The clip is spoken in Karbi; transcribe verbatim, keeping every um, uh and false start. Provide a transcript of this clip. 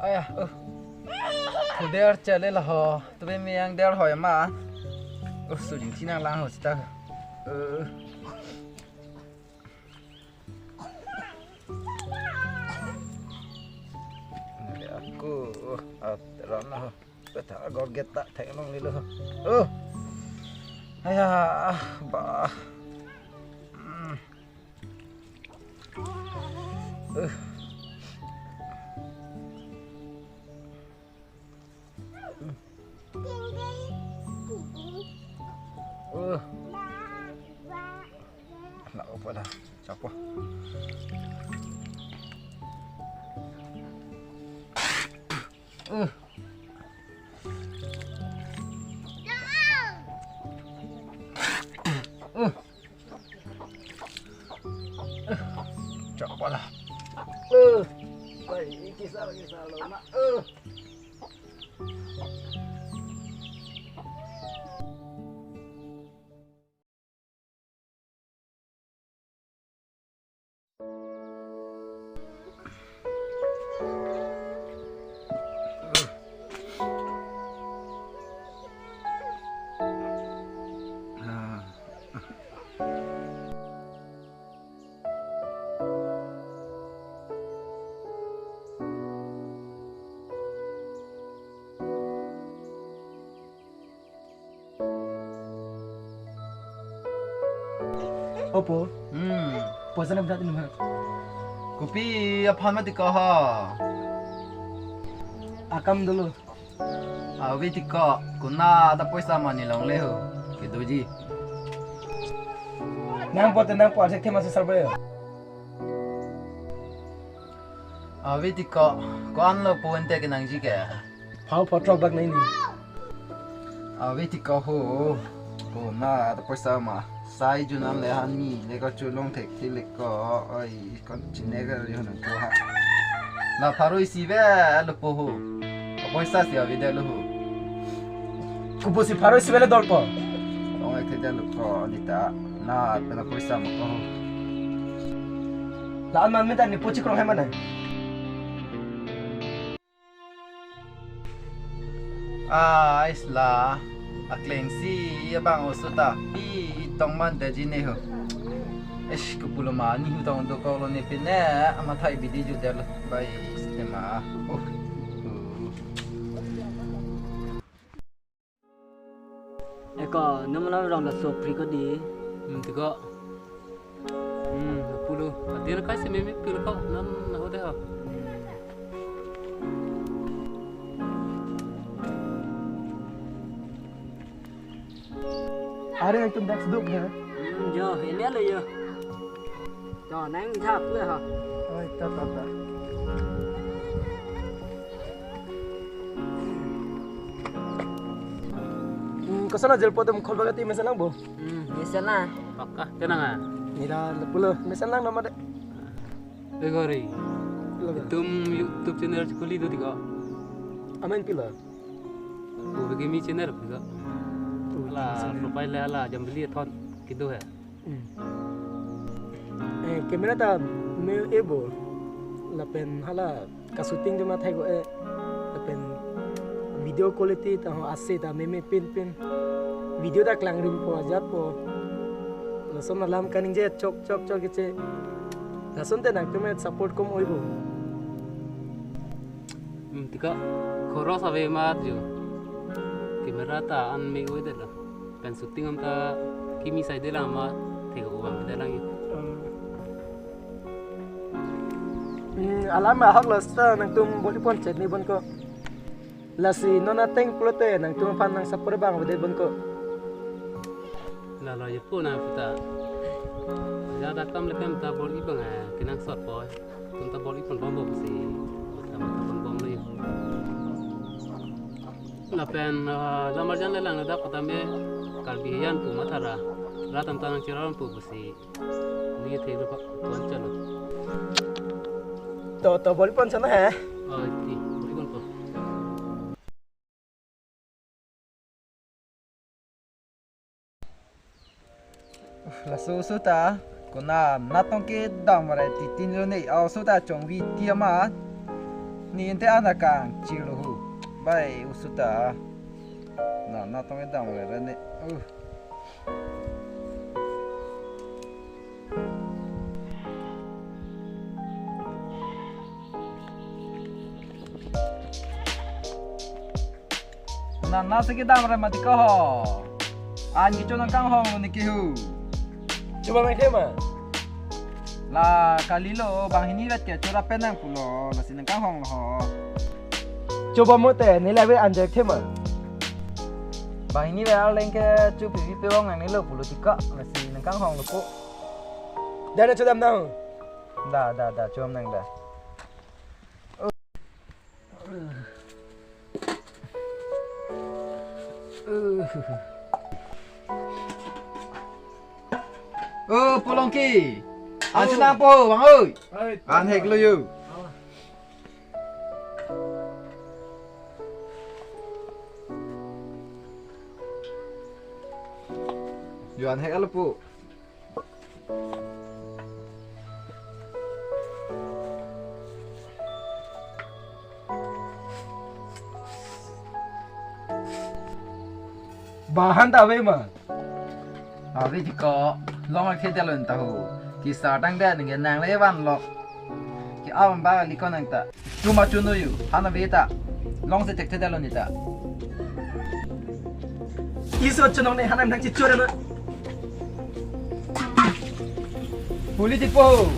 Aya, uh. Kuder chale laho. Tube meyang der hoi ma. Uh, sujing chinang lang ho sita. Uh. Nari aku, uh, at rana ho. Beta gorget ta thek nong nilo. Uh. Aya, bah. Hmm. Uh. Uh. Anak apa dah? Siapa? Uh. Uh. Siapa lah? Uh. Baik, kisah, kisah lo, Mak. Uh. Opo. Hmm. Poisa nang dak inum ha. Kopi aphan mati ko ha. Akam dolo. Ave ti ko, konat apoisa mane longle ho. Kedoji. Nangpo te nangpo, ajak the masi sarbe. Ave ti ko, ko-an lo po ente kenangji ke. Phao pho throk bak nai ni. Ave ti ko ho. Konat apoisa ma. Sai junan le han mi le ko chulong thek ti le ko. Oi, kon chine ka ri ho nang ko ha. La pharo isi ve lo po ho. Apoisa si ave det lo ho. Kopo si pharo isi ve le dol po. Long ek the det lo ko nita. Na pena apoisa ma ko ho. La-an man me ta ne po chikrong hai mana. Ah, isla. Akleng si abang oso ta pi tong man detji ne ho. Eish, kopulo ma ni hu tong dokok lo ne pine, amathai bidi ju det lo. Bai, sistema. Oh. Oh. Eko, nung mana rong da sopri ko di. Hmm, ti ko. Hmm, pulo. Adir kai si meme pil ko, non na ho de ho. Are nangtum dak seduk ya? Hmm, yo, ini ada ya. To, nang thap le ha. Oi, ta, ta, ta. Hmm, koson ajir po tum khol bagati mesen lang bo? Hmm, mesen lang. Pakka, tenang ah. Nira le pulo, mesen lang nama de. Begori. Pulo ga? Tum YouTube channel khuli do ti ko. Amen pilo? Bo begi mi channel ti ko. Oh, la channel. Profile le hala jambili thon kido hai. Hmm. Eh, camera ta me ebo. Lapen hala ka shooting joma thai ko eh. Lapen video quality ta ho ase ta meme pin pin. Video ta klangrim po ajat po. Lason alam kaningje chok chok chok keche. Lason te nangtum support kom oi bo. Hmm, ti ko khoros ave mat jo. Camera ta an me oi det lo. Pen shooting am ta kimi sai det lang ma thek u bang det lang yo. Hmm, alam ahok lo seta nangtum bol-i pon chet ni bon ko. Lasi non ateng pulote nangtum aphan nang support bang ave det bon ko. Lalo yo po na puta. Jada kam le kam ta bol-i bang eh, kenangsot po. Tum ta bol-i pon bom bom si. Puta mata pon bom le. Lapen, ah, lamar jan le lang dak kota me Karbi hiyan pu mathara. Rat tam ta nang chiraron pu pusi. Ni the lo pa tuan chalo. To, to, bol-i pon sana he. Oh, ti, bol-i pon po. Laso oso ta, konat natong kedam marai titin lo ne, a oso ta chongvi ti ama. Ni inte ana kangchirlo hu. Bai usuta. Na, na tong edam le ne. Uh. Na, na si kedam re mati ko ho. An kecho nangkanghong lo ne ke hu. Chobam nangthe ma? La kalilo, banghini vet ke chora pen nang pulo, lasi nangkanghong lo ho. Chobam mo te, ne la ve anjek the ma? Banghini vet arleng ke chu pivi pevong nangnelo pulo ti ko, lasi nangkanghong lo ko. Da na chodam nang. Da, da, da, chom nang da. Oh, Pu Longki. An Oh. Chenam po, bang oi. Oi, An hek lo yo. Oh. Yo an hek alo po. Bahan ta ave ma? Ave ti ko, long akhedetlo ta ho. Kisa tangdet nang nang le vanlo. Ke-ap abang liko nang ta. Chuma chunu yu, han ave ta. Long si thekthedetlo ne ta. Iso chunong ne hanam nang chichura na. Puli ti po.